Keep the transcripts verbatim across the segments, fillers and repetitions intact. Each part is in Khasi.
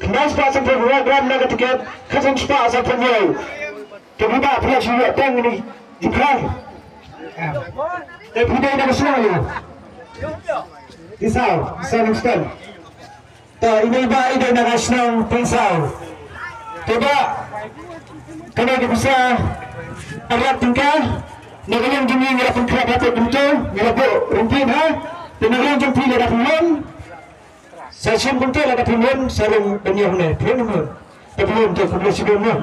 Khyndai spah sanphew gram na ka tiket khatsan spah sanphew hynñiew. Te phi ba phi la shu ïoh teng ni jingkhlaiñ. Te phi dei na ka shnong ïa. Tisaw, Tisaw Nongstoiñ. Te ine i Bah i dei na ka shnong Tisaw. Te Bah, kane ka pisa ar lak tyngka. Na ka liang jong ngi ngi la pynkhreh hapoh kumto, ngi la buh rympei ha. Te na ka liang jong phi lada phi wan, sa shim kumto, lada phi wan sa rung ban ïoh ne, phi wan ne. Te phi wan te kumno shi don ne.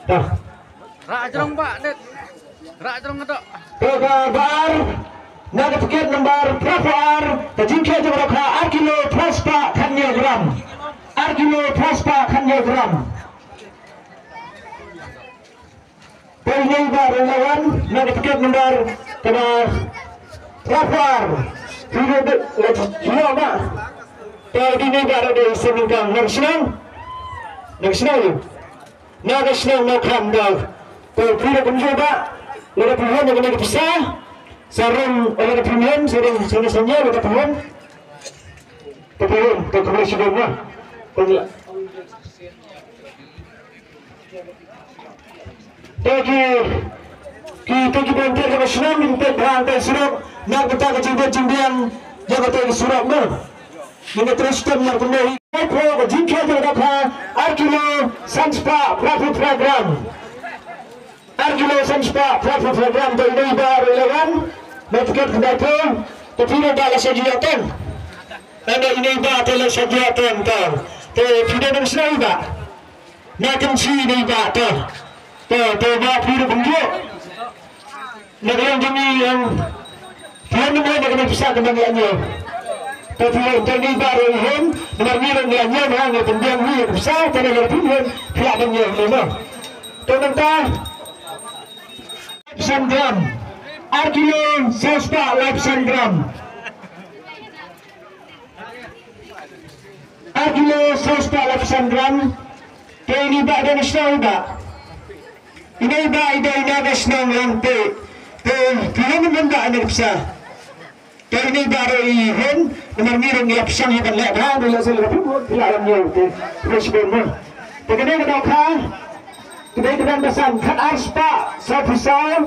Dah. Rah jrong Bah, net. Rah jrong ka doh. Te ka Bah ar, na ka tiket number phra phew ar, ka jingkhia jong ka dohkha ar kilo phra spah khathynñiew gram. Ar kilo phra spah khathynñiew gram. Te ine i Bah ruh la wan, na ka tiket number kaba phra phew ar. Phi ruh dei la jia Bah. Te ine i Bah ruh dei seng ryngkang na ka shnong. Na ka shnong. Na ka shnong Mawkham Dor. Te phi ruh kumjuh Bah, lada phi wan da kane ka pisa, sa rung, lada phi wan, sa rung, sa rung, sa rung, lada phi wan. Te phi wan, te khublei shibun Bah. Te ki, ki, te ki volunteer jong ka shnong, ki peit bha ïa ka surok, na ka bynta ka jingbit jingbiang jong kata ka surok Bah. Ngi nga trei shitom namar kumne hi. Ka jingkhia jong ka dohkha ar kilo san spah phra phew phra gram. Ar kilo san spah phra phew phra gram. Te ine i Bah ruh la wan. Na tiket khyndai phew. Te phi ruh Bah la shu ïoh teng. Ine i Bah te la shu ïoh teng te. Te phi dei na ka shnong i Bah. Na Kynshi ine i Bah te. Te, te Bah phi ruh kumjuh. Na ka liang jong ngi, em, phi wan ne em, na ka liang pisa ka dang ïa ñiew. Te phi wan, te ine i Bah ruh i wan, namar ngi ruh ngi ïa ñiew, ha, ngi pynbiang ngi ïa ka pisa, te na ka liang phi wan, phi lah ban ñiew, ne, ne. Te nangta, laiphew san gram. Ar kilo saw spah laiphew san gram. Ar kilo saw spah laiphew san gram. Te ine i Bah dei na shnong i Bah. Ine i Bah i dei na ka shnong Langpih. Te phi wan ne em Bah na ka pisa. Te ine i Bah ruh i wan, namar ngi ruh ngi ïa pyrshang hi ban leh bha, ngi la shu leh bha, phi la wan ñiew te. Phi la shu wan. Te kane ka dohkha. Kane ka dang basan khat ar spah saw phew saw.